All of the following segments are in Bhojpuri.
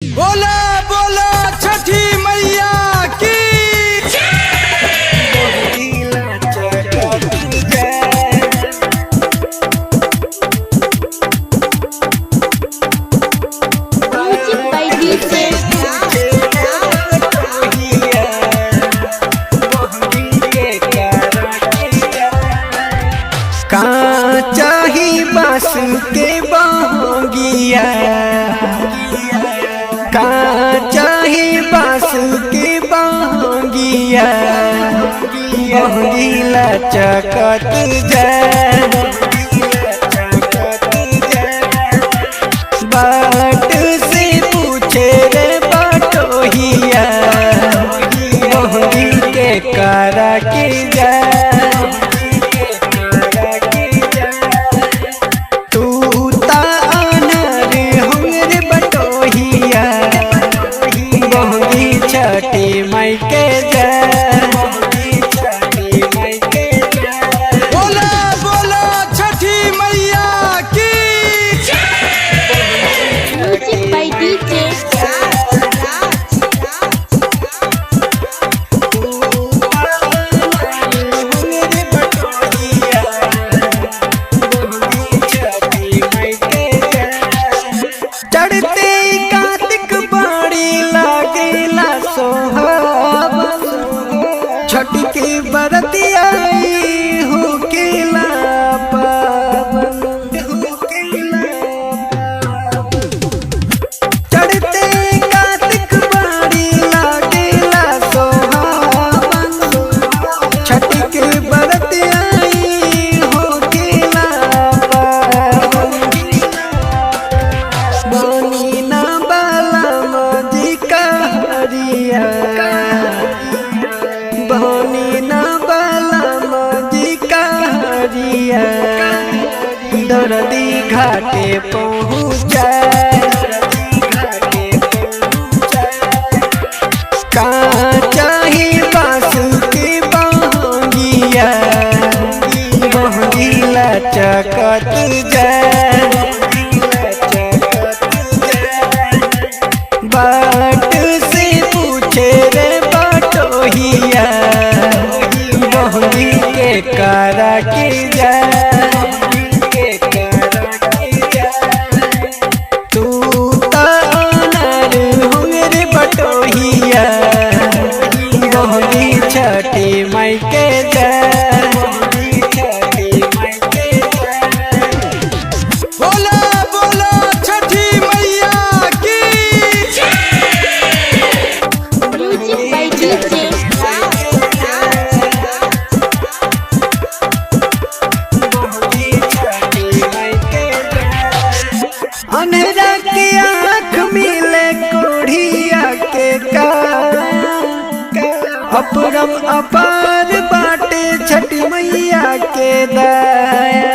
बोला बोला छठी मैया की। Music by DJ. चाही बांस के बहंगिया, का चाही बांस के बहंगिया, बहंगीला चकत जाए। बाट से पूछे रे बाटोहिया, बहंगी के करा के जाए। तू ता अनर हमरे बटोहिया, बहंगी छठी माई के जाए। बोला बोला छठी मैया की। Music by DJ. चढ़ते कार्तिक बाड़ी लागेला सोहाब, छठ के बरतिया हो केला पावन। चढ़ते कार्तिक बाड़ी लागेला सोहावन, छठ के बरतिया हो केला पावन। बोनी ना बाला मोदी का हरिया, बोनी ना बाला मोदी का हरिया, दर्दी घाटे पहुँचाए। का चाही बांस के बहंगिया, बहंगीला चकत जाए। बाट से पूछे रे बाटोहिया, बहंगी के करा के जाए। तू ता अनर हमरे बटोहिया, बहंगी छठी माई के जाए। बोला बोला छठी मैया की। Music by DJ. अनहरा के आँख मिले कोढ़िया के का, अपरम अपार बाटे छठ मैया के दया।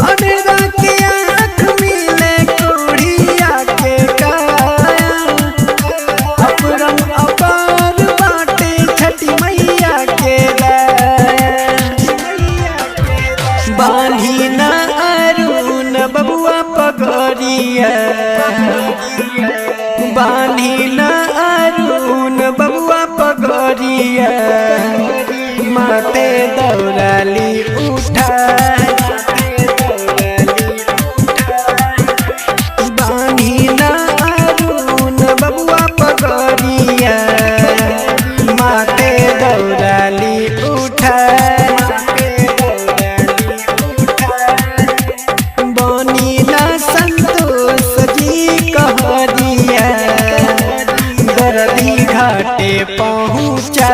अनहरा के आँख मिले कोढ़िया के का, अपरम अपार बाटे छठ मैया के दया। बान्ही ना अरुण बबुआ पगरिया, बान्ही ना अरुण बबुआ पगरिया, माते दौड़ाली उठा। बान्ही ना अरुण बबुआ पगरिया, माते दौड़ाली उठा। बनी ना संतोष जी कहरिया, दर्दी घाटे पहुँचा।